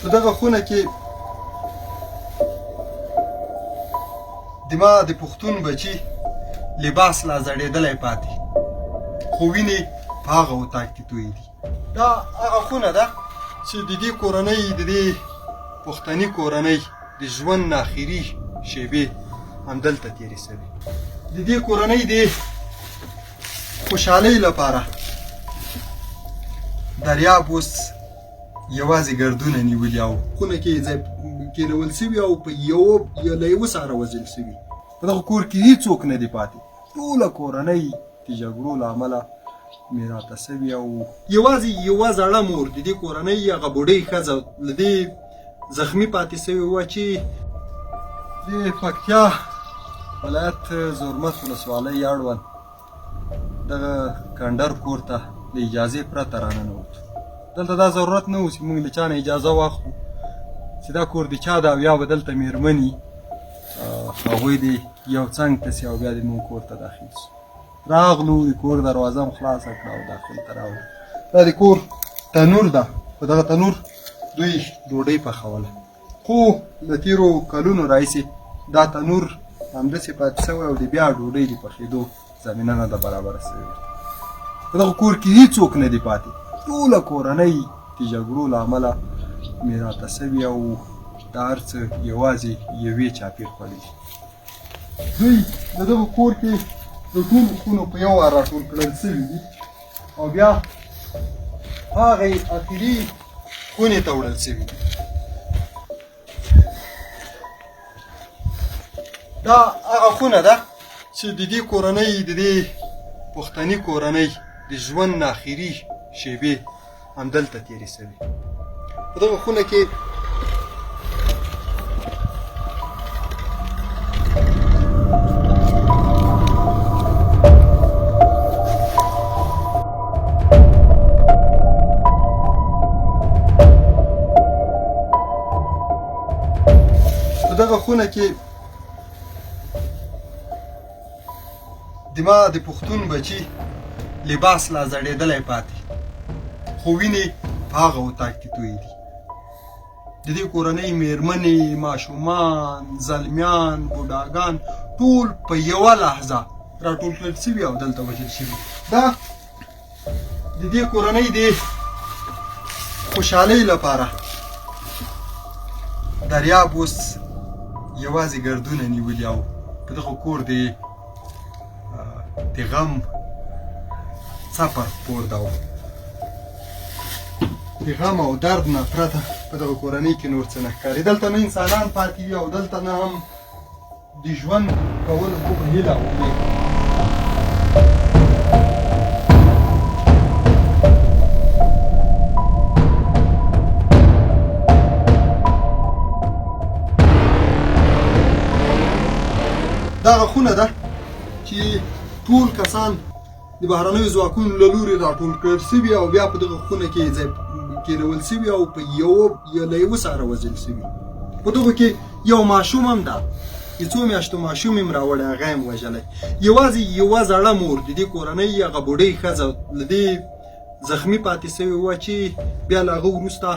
په دغه خونه کې د ما د پښتون بچي لباس لا زړېدلی پاتې، خو وینې په هغه اتاق کې تویې دي. دا هغه خونه ده چې د دې کورنۍ، د دې پښتني کورنۍ د ژوند اخري شیبې همدلته تېرې سوې. د دې کورنۍ د خوشحالۍ لپاره دریاب اوس یوازې ګردونه نیولي او خونه کې ځای کېنول سوي او په یو له یوه سره وژل سوي. په دغه کور کې هیڅوک نه دی پاتې، ټوله کورنۍ د جګړو له امله میراته سوي او یوازې یوه زړه مور د دې کورنۍ، هغه بوډۍ ښځه، له دې زخمی پاتې سوې وه چې د پکتیا ولایت زرمت ولسوالۍ اړوند دغه کنډر کور ته له اجازې پرته راننوتو. دلته دا ضرورت نه و چې موږ له چا نه اجازه واخلو چې دا کور د چا ده او یا به دلته میرمنې هغوی دې یو څنګ ته سي او بیا دې موږ کور ته داخل سو. راغلو، د کور دروازه هم خلاصه کړه او داخل ته راغلو. دا د کور تنور ده، په دغه تنور دوی ډوډۍ پخوله، خو له تېرو کلونو راهیسې دا تنور همداسې پاتې سوی او د بیا ډوډۍ د پخېدو زمینه نه ده برابره سوې ورته. په دغه کور کې هیڅوک نه دی پاتې، ټوله کورنۍ د جګړو له امله میراته سوي او دا هر څه یوازې یوې چاپې خوړلي. دوی د دغه کور کې د ټولو خونو په یو وار راټول کړل سوي دي او بیا هغې اخري خونې ته وړل سوي دي. دا هغه خونه ده چې د دې کورنۍ، د دې پښتني کورنۍ د ژوند اخري شیبې همدلته تېرې سوې. په دغه خونه کې په دغه خونه کې د ما د پښتون بچي لباس لا زړېدلی پاتې، خو وینې په هغه اتاق کې تویې دي. د دې کورنۍ میرمنې، ماشومان، زلمیان، بوډاګان ټول په یوه لحظه راټول کړل سوي او دلته وژل شوي. دا د دې کورنۍ د خوشحالۍ لپاره دریاب اوس یوازې ګردونه نیولي او په دغه کور د غم څپر خپور ده او د غم او درد نه پرته په دغه کورنۍ کې نور څه نه ښکاري. دلته نه انسانان پاتې وي او دلته نه هم د ژوند کولو کومه هیله او امید. دغه خونه ده چې ټول کسان د بهرنیو ځواکونو له لوري راټول کړل سوي او بیا په دغه خونه کې ځای کېنول سوي او په یو له یوه سره وژل سوي. په دغو کې یو ماشوم هم ده، د څو میاشتو ماشوم یې هم راوړی، هغه یې هم وژلی. یوازې یوه زړه مور د دې کورنۍ، هغه بوډۍ ښځه، له دې زخمی پاتې سوې وه چې بیا له هغه وروسته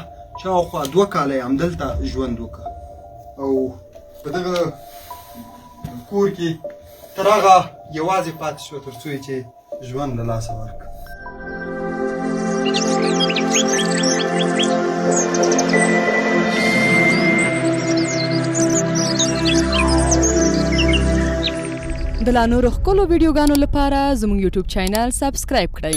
شاوخوا 2 کاله یې همدلته ژوند وکړ او په دغه کور کې تر هغه یوازې پاتې شوه تر څو یې چې ژوند له لاسه ورکړ. د لا نورو ښکلو ویډیوګانو لپاره زموږ یوټیوب چینل سبسکرایب کړئ.